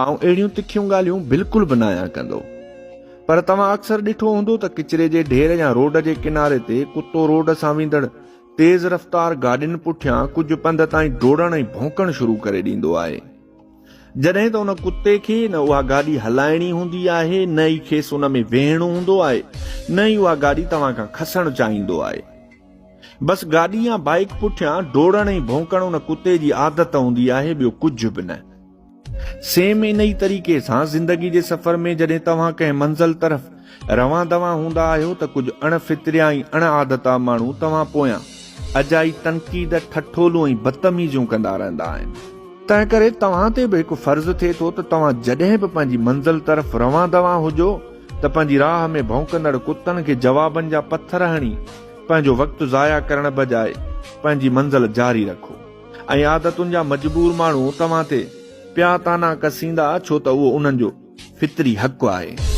آئون اهڙيون تکيون ڳالهيون بلڪل به ناهيان ڪندو. پر توهان اڪثر ڏٺو هوندو ته ڪچري جي ڍير يا روڊ جي ڪناري تي ڪتو روڊ سان ويندڙ تيز رفتار گاڏين پٺيان ڪجهه پنڌ تائين ڊوڙڻ ۽ ڀونڪڻ شروع ڪري ڏيندو آهي. جڏهن ته ان ڪتي کي نه اها گاڏي هلائڻي هوندي آهي نه ئي کيس ان ۾ ويهڻو هوندو آهي نه ئي اها گاڏي توهان کان کسڻ چاهيندو آهي. بس گاڏي يا بائيڪ پٺيان ڊوڙڻ ۽ ڀونڪڻ ان ڪتي جي عادت هوندي آهي ٻيو ڪجهه به نه. سيم ان ئي طريقي سان زندگي جي سفر ۾ جڏهن توهان ڪنهن منزل طرف روان دوان هوندا آهيو ته ڪجهه اڻ فطريا ۽ اڻ عادتا ماڻهو توهان پويان اجائي تنقيد، ٺٺولون ۽ بدتميزيون ڪندا رهندا آهن. تنهنڪري توهان تي به هڪ فرض ٿئي ٿو ته توهان جڏهن به پنهنجي منزل طرف روان دوان هجو ته پنهنجي راهه ۾ ڀونڪندڙ ڪتن کي جوابن جا پٿر هڻي پنهنجو وقت ضايع ڪرڻ بجاء پنهنجي منزل جاري رکو ۽ عادتن جا مجبور ماڻهو توهان تي پيا طعنا ڪسيندا ڇو ته اهو انهن جو فطري حق آهي.